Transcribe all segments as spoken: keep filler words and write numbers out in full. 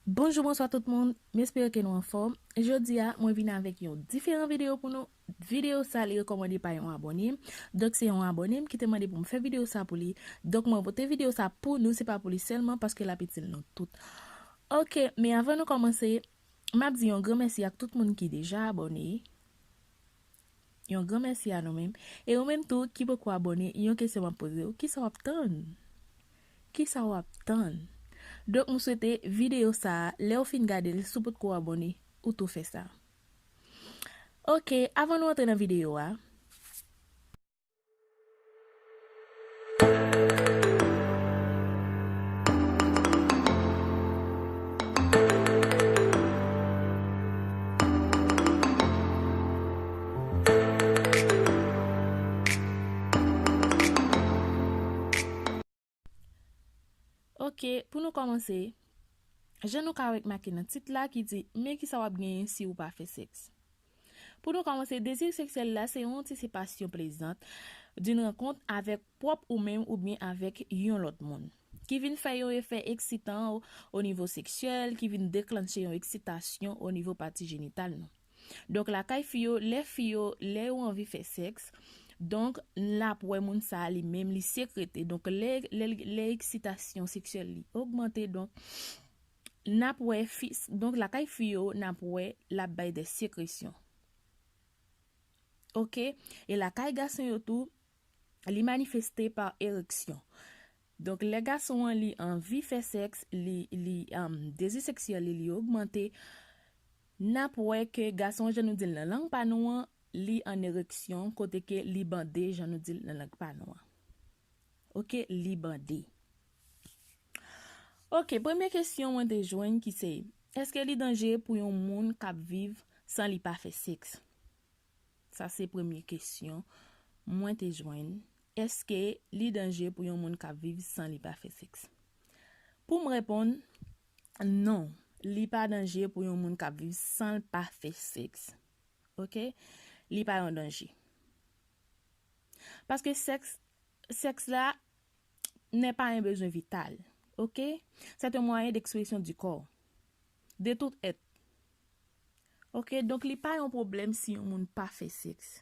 Bonjou, bonswa tout moun. M espere ke nou anfòm. Jodi a, mwen vin avèk yon diferan videyo pou nou. Videyo sa, li rekòmande pa yon abòne m. Donk, se yon abòne m ki te mande pou m fè videyo sa pou li. Donk, mwen pote videyo sa pou nou, se pa pou li sèlman, paske l ap itil nou tout. Oke, men avan nou kòmanse, m ap di yon gran mèsi ak tout moun ki deja abòne. Yon gran mèsi a nou menm. E ou menm tou ki poko abòne, yon kesyon m ap poze w, kisa w ap tann? Kisa w ap tann? Donk, m swete videyo sa a, lè w fin gade l, si w potko abòne, ou tou fè sa. Oke, avan nou antre nan videyo a, Oke, pou nou kòmanse, jan nou ka wè k make nan tit la ki di, men kisa w ap genyen si ou pa fè sèks. Pou nou kòmanse, dezi seksyèl la se yon antisipasyon plezant d'une rencontre avèk pwòp ou menm oubyen avèk yon lòt moun, ki vin fè yon efè eksitan o, o nivo seksyèl, ki vin deklanche yon eksitasyon o nivo pati jenital nou. Donk, lakay fi yo, lè fi yo, lè yo anvi fè sèks, donk, n ap wè moun sa a li menm, li sekrete. Donk, lè, lè, lè eksitasyon seksyèl li ogmante, donk, n ap wè fi, donk, lakay fi yo, n ap wè l ap bay de sekresyon. Oke? E lakay gason yo tou, li manifeste pa ereksyon. Donk, lè gason an, li anvi fè sèks, li, li, um, dezi seksyèl li, li ogmante, n ap wè ke gason an, jan nou di l nan lang pa nou an, li an ereksyon, kote ke li bande, jan nou di l nan lang pa nou an. Oke, li bande. Oke, premye kesyon mwen te jwenn ki se, èske li danje pou yon moun k ap viv san li pa fè sèks? Sa se premye kesyon mwen te jwenn. Èske li danje pou yon moun k ap viv san li pa fè sèks? Pou m reponn, non, li pa danje pou yon moun k ap viv san l pa fè sèks. Oke? Li pa yon danje. Paske sèks, sèks la n'est pas un besoin vital. Oke? C'est un moyen d'expression du corps. De tout être. Oke? Donk, li pa yon pwoblèm si yon moun pa fè sèks.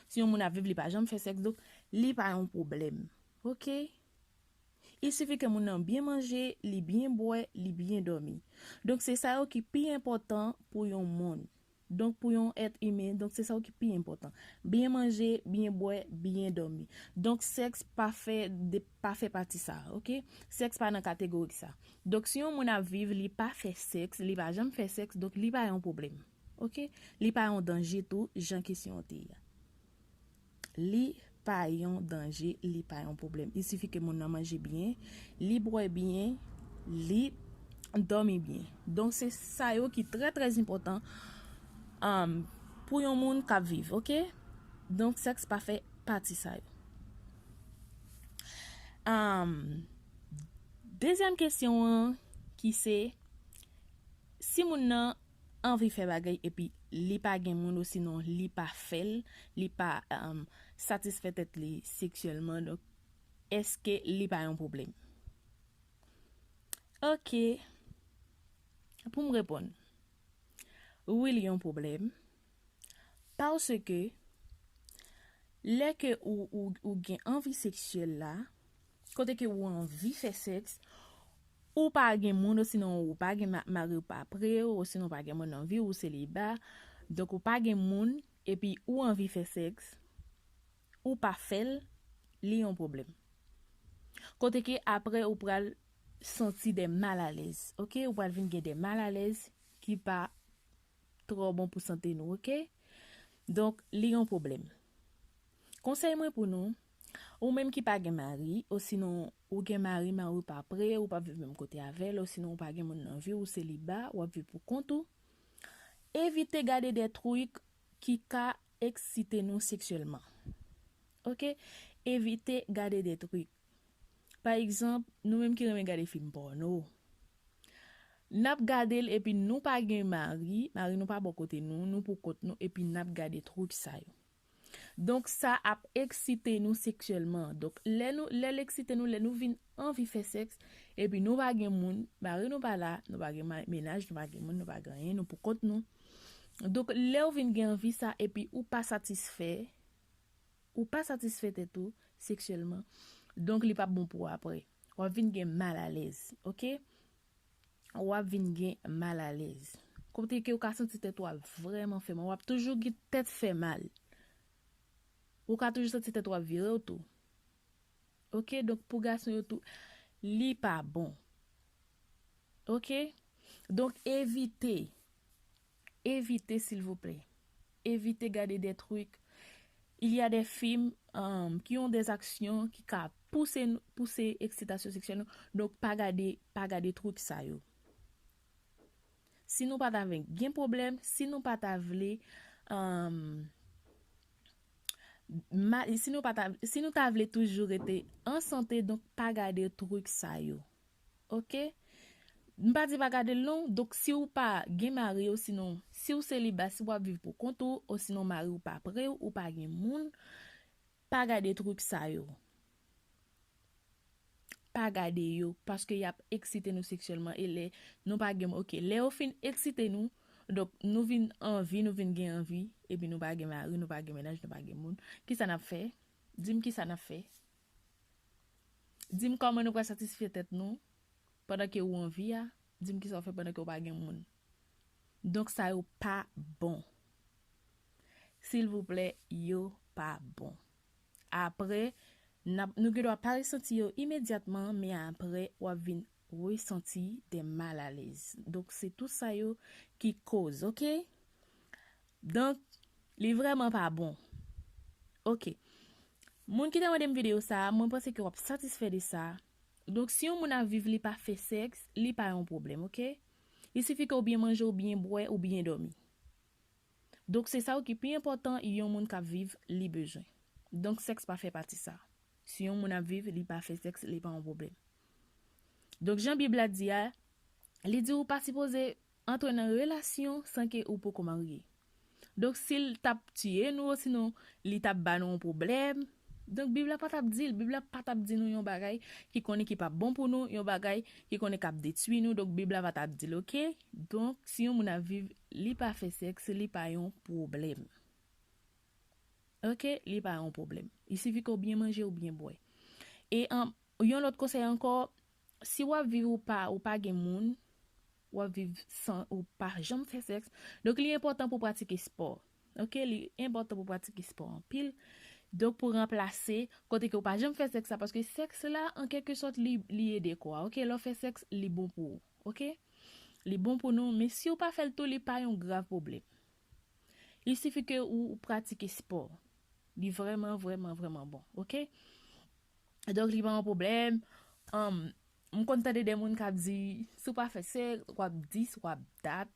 Si yon moun ap viv, li pa janm fè sèks, donk, li pa yon pwoblèm. Oke? Il suffit ke moun nan byen manje, li byen bwè, li byen dòmi. Donk, se sa yo ki pi enpòtan pou yon moun. Donk, pou yon èt imen, donk, se sa yo ki pi enpòtan. Byen manje, byen bwè, byen dòmi. Donk, sèks pa fè, de, pa fè pati sa, oke? Sèks pa nan kategori sa. Donk, si yon moun ap viv, li pa fè sèks, li pa janm fè sèks, donk, li pa yon pwoblèm. Oke? Li pa yon danje tou, jan kesyon an te ye a. Li pa yon danje, li pa yon pwoblèm. Il suffit ke moun nan manje byen, li bwè byen, li dòmi byen. Donk, se sa yo ki trè, trè enpòtan, um, pou yon moun k ap viv, oke? Donk, sèks pa fè pati sa yo. Um, dezyèm kesyon an, ki se, si moun nan anvi fè bagay epi li pa gen moun osinon li pa fè l, li pa, um, satisfè tèt li seksyèlman, donk, èske li pa yon pwoblèm? Oke. Pou m reponn, wi, li yon pwoblèm. Paske, lè ke ou, ou, ou gen anvi seksyèl la, kote ke ou anvi fè sèks, ou pa gen moun, osinon ou pa gen ma-, mari ou pa pre w, osinon ou pa gen moun nan vi w, ou seliba, donk ou pa gen moun, epi ou anvi fè sèks, ou pa fè l, li yon pwoblèm. Kote ke apre ou pral santi de malalèz, oke? Ou pral vin gen de malalèz ki pa twò bon pou sante nou, oke? Donk, li yon pwoblèm. Konsèy mwen pou nou, ou menm ki pa gen mari, osinon ou gen mari, mari w pa pre, ou p ap viv menm kote avè l, osinon ou pa gen moun nan vi w, ou seliba, w ap viv pou kont ou, evite gade de trik ki ka eksite nou seksyèlman. Oke? Evite gade de trik. Pa egzanp, nou menm ki renmen gade fim pòno, n ap gade l epi nou pa gen mari, mari nou pa bò kote nou, nou pou kont nou, epi n ap gade trik sa yo. Donk, sa ap eksite nou seksyèlman. Donk, lè nou, lè l eksite nou, lè nou vin anvi fè sèks, epi nou pa gen moun, mari nou pa la, nou pa gen ma- mennaj, nou pa gen moun, nou pa gen anyen, nou pou kont nou. Donk, lè w vin gen anvi sa, epi ou pa satisfè, ou pa satisfè tèt ou seksyèlman, donk, li p ap bon pou w apre. W ap vin gen malalèz, oke? W ap vin gen malalèz. Kote ke w ka santi tèt ou ap vrèman fè mal. W ap toujou gen tèt fè mal. Ou ka toujou santi tèt ou ap vire w tou. Oke? Donk, pou gason yo tou, li pa bon. Oke? Donk, evite. Evite, silvouplè. Evite gade de trik. Il y a des films, um, qui ont des actions qui ka pouse, pouse eksitasyon seksyèl nou. Donk, pa gade, pa gade trik sa yo. Si nou pa ta vle gen pwoblèm, si nou pa ta vle, um, ma- si nou pa ta, si nou ta vle toujou rete an sante, donk pa gade trik sa yo. Oke? M pa di pa gade l non. Donk, si w pa gen mari, osinon, si w seliba, si w ap viv pou kont ou, osinon mari w pa pre w, ou pa gen moun, pa gade trik sa yo. Pa gade yo, paske y ap eksite nou seksyèlman, e lè nou pa gen, oke, lè yo fin eksite nou, donk, nou vin anvi, nou vin gen anvi, epi nou pa gen mari, nou pa gen mennaj, nou pa gen moun. Kisa n ap fè? Di m kisa n ap fè? Di m kòman nou pral satisfè tèt nou pandan ke ou anvi a? Di m kisa w fè pandan ke w pa gen moun? Donk, sa yo pa bon. Silvouplè, yo pa bon. Apre, n ap, nou gendwa pa resanti yo imedyatman, men apre, w ap vin resanti de malalèz. Donk, se tou sa yo ki koz, oke? Donk, li vrèman pa bon. Oke. Moun ki te mande m videyo sa a, mwen panse ke w ap satisfè de sa. Donk, si yon moun ap viv, li pa fè sèks, li pa yon pwoblèm, oke? Il sifi ke w byen manje, w byen bwè, ou byen dòmi. Donk, se sa yo ki pi enpòtan yon moun k ap viv, li bezwen. Donk, sèks pa fè pati sa. Si yon moun ap viv, li pa fè sèks, li pa yon pwoblèm. Donk, jan Bib la di a, li di ou pa sipoze antre nan relasyon san ke ou poko marye. Donk, si l t ap tiye nou, osinon li t ap ba nou yon pwoblèm, donk, Bib la pa t ap di l. Bib la pa t ap di nou yon bagay ki konnen ki p ap bon pou nou, yon bagay ki konnen k ap detwi nou. Donk, Bib la pa t ap di l, oke? Donk, si yon moun ap viv, li pa fè sèks, li pa yon pwoblèm. Oke? Li pa yon pwoblèm. Il sifi ke w byen manje, w byen bwè. E, an, yon lòt konsèy ankò, si w ap viv ou pa, ou pa gen moun, w ap viv san, ou pa janm fè sèks. Donk, li enpòtan pou w pratike spò. Oke? Li enpòtan pou w pratike spò anpil. Donk, pou ranplase kote ke w pa janm fè sèks la, paske sèks la, an kèlke sòt, li, li ede kò a. Oke? Lè w fè sèks, li bon pou ou. Oke? Li bon pou nou, men si w pa fè l tou, li pa yon grav pwoblèm. Il sifi ke ou, ou pratike spò. Li vrèman, vrèman, vrèman bon. Oke? Donk, li pa yon pwoblèm. Anm, m konn tande de moun k ap di, si w pa fè sèks, w ap dis, w ap dat.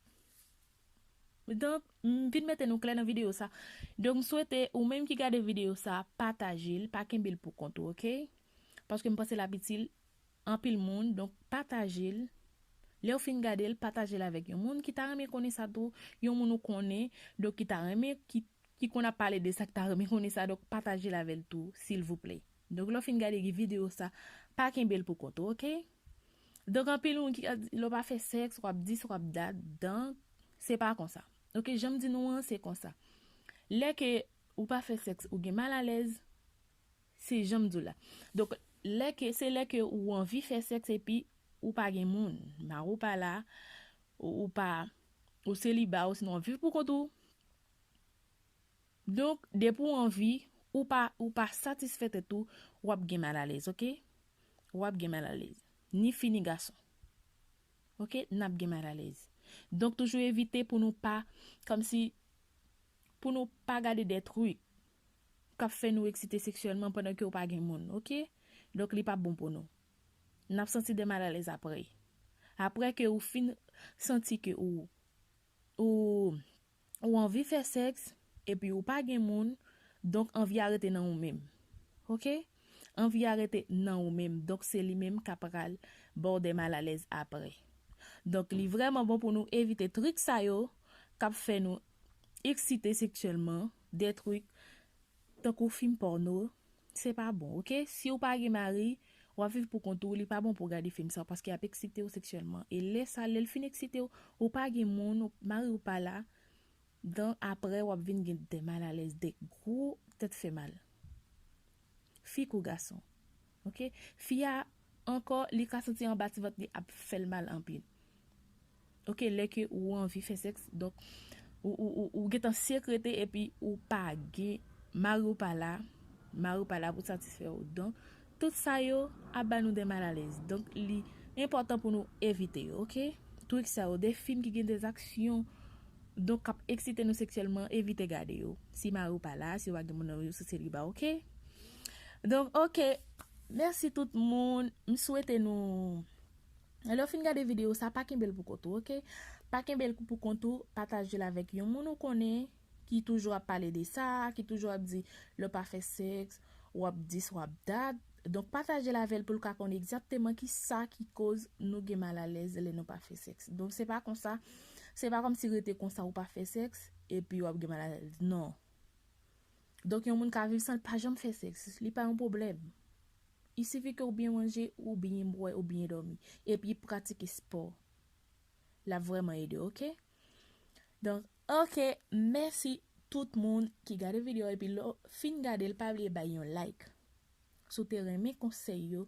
Donk, m vin mete nou klè nan videyo sa. Donk, m swete ou menm ki gade videyo sa, pataje l, pa kenbe l pou kont ou, oke? Paske m panse l ap itil anpil moun, donk pataje l. Lè w fin gade l, pataje l avèk yon moun ki ta renmen konnen sa tou, yon moun ou konnen, donk ki ta renmen, ki, ki konn ap pale de sa, ki ta renmen konnen sa, donk pataje l avè l tou, silvouplè. Donk, lè w fin gade videyo sa, pa kenbe l pou kont ou, oke? Donk, anpil moun ki ka di, lè w pa fè sèks, w ap dis, w ap dat, donk, se pa konsa. Oke, jan m di nou an, se konsa. Lè ke ou pa fè sèks, ou gen malalèz, se jan m di w la. Donk, lè ke, se lè ke ou anvi fè sèks epi ou pa gen moun, mari w pa la, ou, ou pa, ou seliba, osinon w ap viv pou kont ou. Donk, depi w anvi, ou pa, ou pa satisfè tèt ou, w ap gen malalèz, oke? W ap gen malalèz. Ni fi ni gason. Oke? N ap gen malalèz. Donk, toujou evite pou nou pa, kòmsi, pou nou pa gade de trik k ap fè nou eksite seksyèlman pandan ke w pa gen moun, oke? Donk, li p ap bon pou nou. N ap santi de malalèz apre. Apre ke ou fin santi ke ou, ou, ou anvi fè sèks, epi ou pa gen moun, donk anvi a rete nan ou menm. Oke? Anvi a rete nan ou menm. Donk, se li menm k ap pral ba w de malalèz apre. Donk, li vrèman bon pou nou evite trik sa yo k ap fè nou eksite seksyèlman, de trik tankou fim pòno, se pa bon, oke? Si w pa gen mari, w ap viv pou kont ou, li pa bon pou w gade fim sa, paske y ap eksite w seksyèlman. E lè sa, lè l fin eksite w, ou pa gen moun, ou- mari w pa la, dan apre w ap vin gen de malalèz, de gwo tèt fè mal. Fi kou gason. Oke? Fi a ankò, li ka santi anba ti vant li ap fè l mal anpil. Oke, lè ke ou anvi fè sèks, donk, ou, ou, ou, ou gentan sekrete epi ou pa gen, mari w pa la, mari w pa la pou satisfè w. Donk, tout sa yo ap ba nou de malalèz. Donk, li enpòtan pou nou evite yo, oke? Twik sa yo, de fim ki gen de aksyon, donk, k ap eksite nou seksyèlman, evite gade yo. Si mari w pa la, si w pa gen moun nan yo sou seliba, oke? Donk, oke, mèsi tout moun. M swete nou, lè w fin gade videyo sa, pa kenbe l pou kont ou, oke? Pa kenbe l pou kont ou, pataje l avèk yon moun ou konnen ki toujou ap pale de sa, ki toujou ap di lè w pa fè sèks, w ap dis, w ap dat. Donk, pataje l avè l pou l ka konnen egzakteman ki sa ki koz nou gen malalèz lè nou pa fè sèks. Donk, se pa konsa, se pa kòmsi rete konsa ou pa fè sèks, epi w ap gen malalèz. Non. Donk, yon moun ka viv san l pa janm fè sèks. Li pa yon pwoblèm. Il sifi ke ou byen manje, ou byen bwè, ou byen dòmi. Epi pratike spò. L ap vrèman ede w, oke? Donk, oke, mèsi tout moun ki gade videyo a, epi lè w fin gade l, pa bliye bay yon like. Si w te renmen konsèy yo,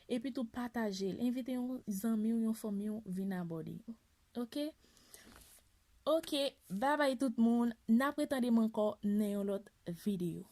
epi tou pataje l. Envite yon zanmi w, yon fanmi w vin abòne. Oke? Oke, babay tout moun. N ap retande m ankò nan yon lòt videyo.